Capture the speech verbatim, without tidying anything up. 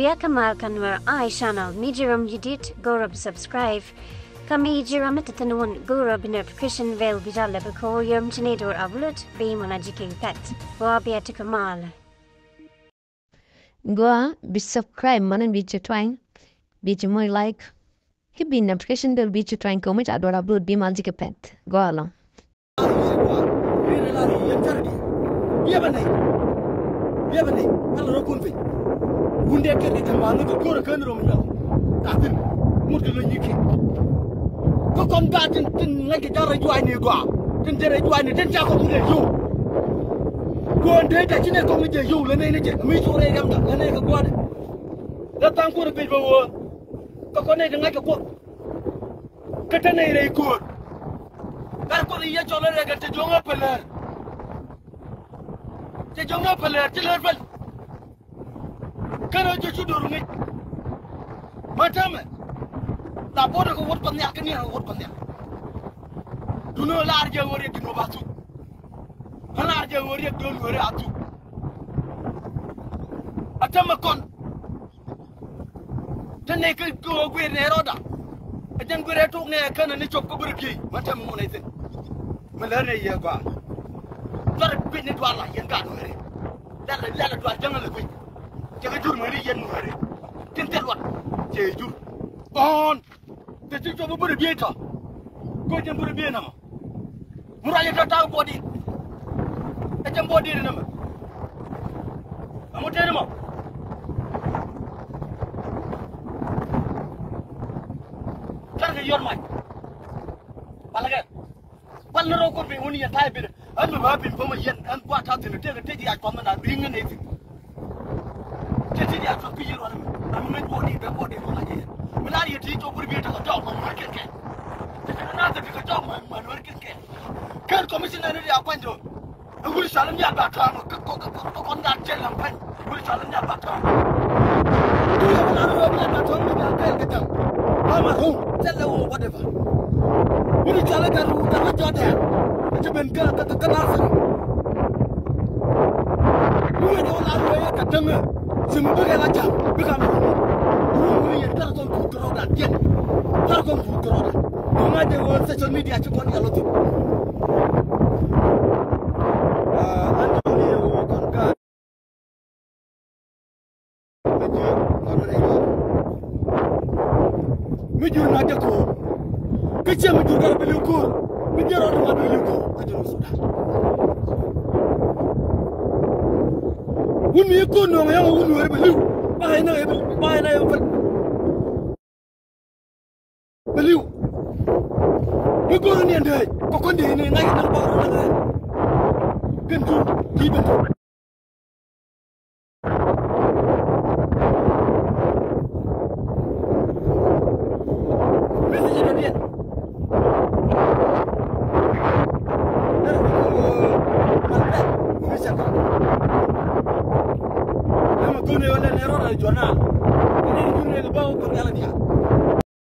Bia kä mal kä Nuer Eye Channel, mi ji̱ ram ji̱ dit go̱o̱rä bi subscribe. Kä mi ji̱ ram mi te thi̱n wun go̱o̱rä bi notification bell bi jal lɛ bi ko̱o̱r yom ci ni do̱r upload bi mɔna ji̱ ki̱n pɛt. Gua bia ti kä mal. Gua bi subscribe mɔna bi ci twany, bi ci moc like. Ki bi notification bell bi ci twany kɛ mi ca do̱r upload bi mal ji̱ ki̱n pɛt. Gua lɔ. Yɛ bɛ nɛy, yɛ bɛ nɛy, kal rɔ kun piny. Wundɛ kɛ kɛ jɛ ŋuan ni kɛ ko̱r kɛ ni rɔ mi nyɔk. Ka thin mut kɛ lony ni ki̱n. Kä kɔn ka tin tin ŋa̱c kɛ ja̱ rɛy juac ni gɔaa. Tin te rɛy juac ni tin ca kɔn mi dee yow. Kuɔn dee ca ci nɛy kɔn mi jɛ yow lɛ nɛy ni jɛ mi cu rɛy riɛmda lɛ nɛy kɛ gua̱dɛ. Lɛ tha̱a̱ŋ kuɔn piny bɛ wee. Kä kɔn nɛy ti ŋa̱c kɛ Kuoth. Kä te nɛy rɛy köör. Gat Kuoth i̱ yɛ cɔl i̱ rɛkɛ te juɔ̱ŋ ɛ pälär. Te juɔ̱ŋ ɛ pälär ci lär päl. Kɛn ɛ jɛ cu do̱r ŋi̱c. Ma täämɛ. La bo̱o̱dɛ kɛ wot pa nhial kä niɛn kɛ wot pa nhial. Duŋni ɣöö laar jɛ ɣöö riɛk ji̱ nuɔ̱p a thuk. Kä laar jɛ ɣöö riɛk do̱r lueeri a thuk. A täämɛ kɔn. Te nɛy kä kɛ ɣöö guir nɛy rɔɔda. Ɛ jɛn guir ɛ tok nɛy ɛ känɛ ni cop kä bärɛ biey. Ma täämɛ ŋun ɛ thi̱n. Mi lär nɛy yɛ gɔaa. Duarɛ guic ni dual la yɛn gaat Nuääri. Lɛl lɛl dual jäŋä lɛ guic. Cɛ kɛ jur mäni yɛn Nuääri. Tin thil luɔt cɛ jur. Ɣɔ̱ɔ̱n. Te ci cop bärɛ biey tɔ. Go̱o̱r jɛn bärɛ biey nɔmɔ. Mi ruac in tɔ̱ ta̱a̱ buɔt in. Ɛ cɛ buɔt in nɛmɛ. Ɛŋu tëë ni mɔ. Carkɛ yɔr mac. Palkɛ. Pal ni rɔw kor piny wun yɛn ta̱a̱ i̱ ben. Ɛn mi ba piny bä mɔ yɛn ɛn gua̱a̱th ta̱a̱ thi̱n tëëkɛ tëë ji̱ yac kɔn mi na ri̱ŋ ni nɛy thi̱n. Tëë tëë ji̱ yac cuɔth kä yiëë ruɔ̱n ɛmɛ. Ɛn mi ŋäc buɔt in ben buɔt in kɔn a ji̱ yɛn. Mi lar yɛ ti cop bärɛ biey tekɛ jɔɔk mɔ nuɔ̱ɔ̱r kɛn kɛn. Tekɛ na tekɛ jɔɔk mɔ nuɔ̱ɔ̱r kɛn kɛn. Kɛn kɔmicinɛ ni riaak kuany do̱r. Ɛ wuri cɔal in diaal ba tɔ̱ɔ̱ŋ kä kɔn kä kɔn kä kɔn gat jɛl lam pɛn. Wuri cɔal in diaal ba tɔ̱ɔ̱ŋ. Wuri cɔal in diaal ba tɔ̱ɔ̱ŋ mi diaal kɛɛl kɛ ja̱ŋ. Ama rum thilɛ wä whatever. Wuri cɔal in diaal rum diaal jɔt dɛɛr. Ɛ ci ben kä kä kä nar sɛ. Wuri cɔal in diaal rum kä däŋ. Ci mi bikɛ la ja̱ŋ bikɛ mi rum. Wuri yɛ tar kɔn ku tɔrɔ da jɛn. Tar kɔn ku tɔrɔ da. Kɔn a jɛ wä social media ci kɔn yɛ lɔ thi̱n. Mi jur na jɛ ko̱o̱r. Kä ciɛ mi jur gat bɛ li̱w ko̱o̱r. Mi jɛ rɔɔd ma bɛ li̱w ko̱o̱r. Kä jɛ rɔɔd Sudan. Wun mi ko̱o̱r nuɔ̱ŋ yɛn wun weri bɛ li̱w. Ba yɛn na yɛ bɛ li̱w. Bɛ li̱w. Mi go̱o̱r ni ɛn dee kɔkɔn dee ni ŋa̱c ni bɔr ni ŋa̱c. Kɛn jur ki ben. Message ni diɛn. Ɛmɛ go̱o̱r ni ɣöö lɛ ni rɔɔd a juɔ̱n na. Ni jur ni kɛ bä wä kɔn yɛl a diaal.